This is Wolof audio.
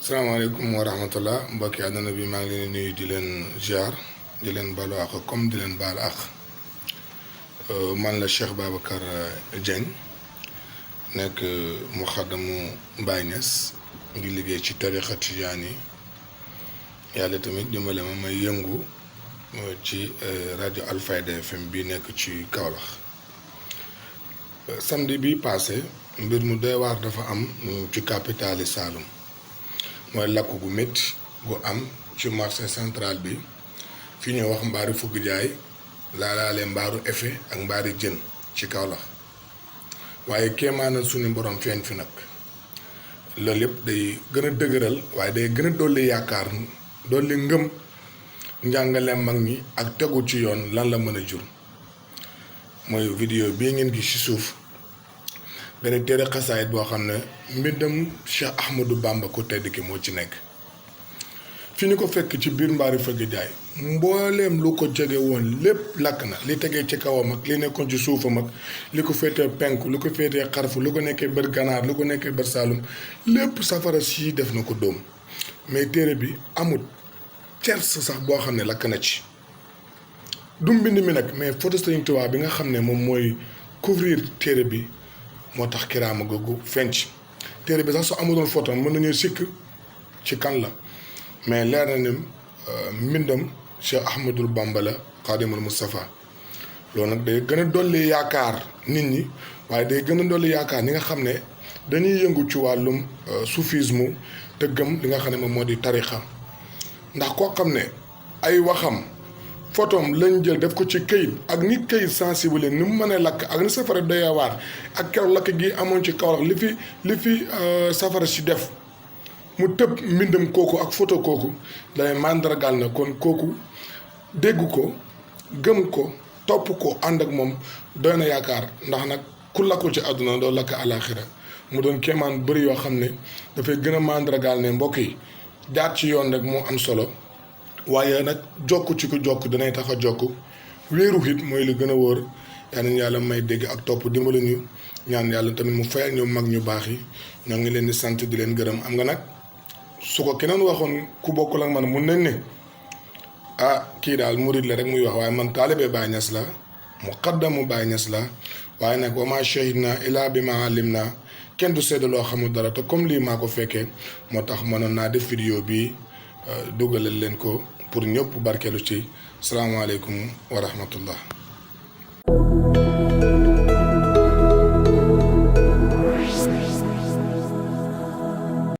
salaamaaleykum wa rahmatullah mbokki àdduna bi maa ngi leen di nuyu di leen ziar di leen baalu àq comme di leen baal àq man la Cheikh Babacar Dieng nekk muxaddamu Baye Niass ngi liggéey ci tarixa Tijaani yàlla tamit dimbale ma may yëngu ci rajo Alfayda FM bi nekk ci Kaolack samedi bi passé mbir mu doy waar dafa am ci capitale Saloum mooy lakk gu métti gu am ci marché central bi fi ñuy wax mbaari fugg jaay laalaale mbaaru effet ak mbaari jën ci Kaolack waaye kéemaanal suñu borom feeñ fi nag loolu yëpp day gën a dëgëral waaye day gën a dolli yaakaar dolli ngëm njàngale mag ñi ak tegu ci yoon lan la mën a jur mooy vidéo bii ngeen gis ci suuf benn téere xasaayit boo xam ne mbindam Cheikh Ahmadou Bamba ku tedd ki moo ci nekk fi ñu ko fekk ci biir mbaari fëgg jaay mbooleem lu ko jege woon lépp lakk na li tegee ci kawam ak li nekkoon ci suufam ak li ko féetee penku lu ko féetee xarfu lu ko nekkee bër ganaar lu ko nekkee bër saalum lépp safara si def na ko dóom mais téere bi amul cers sax boo xam ne lakk na ci du mbind mi nag mais photo Sëriñ Tuubaa bi nga xam ne moom mooy couvrir téere bi moo tax kiraama googu fenc téere bi sax su amuloon photo mën nañu sikk ci kan la mais leer na ne mbindam Cheikh Ahmadou Bamba la Xaadimul Mustafa loolu nag day gën a dolli yaakaar nit ñi waaye day gën a dolli yaakaar ñi nga xam ne dañuy yëngu ci wàllum soufisme te gëm li nga xam ne moom moo di tarixa ndax koo xam ne ay waxam photom lañ jël def ko ci këyit ak ni këyit sensible ni mu mënee lakk ak ni safara doyawaar ak keroog lakk gi amoon ci Kaolack li fi safara si def mu tëb mbindam kooku ak photo kooku day màndargaal na kon kooku dégg ko gëm ko topp ko ànd ak moom doy na yaakaar ndax nag ku lakkul ci àdduna doo lakk àlaaxira mu doon kéemaan bëri yoo xam ne dafay gën a màndargaal ne mbokk yi jaar ci yoon rek moo am solo waaye nag jokk ci ko jokk danay tax a jokk wéeru it mooy lu gën a wóor yal nañu yàlla may dégg ak topp dimbali ñu ñaan yàlla tamit mu fayal ñu mag ñu baax yi ñoo ngi leen di sant di leen gërëm am nga nag su ko keneen waxoon ku bokkul ak man mun nañ ne kii daal murid la rek muy wax waaye man taalibe Baay Ñas la muqaddamu Baay Ñas la waaye nag wa maa shahidnaa illaa bimaa alimnaa kenn du seede loo xamul dara te comme lii maa ko fekkee moo tax mënoon naa def vidéo bi dugalal leen ko pour ñëpp barkeelu ci salaamaaleykum wa rahmatullah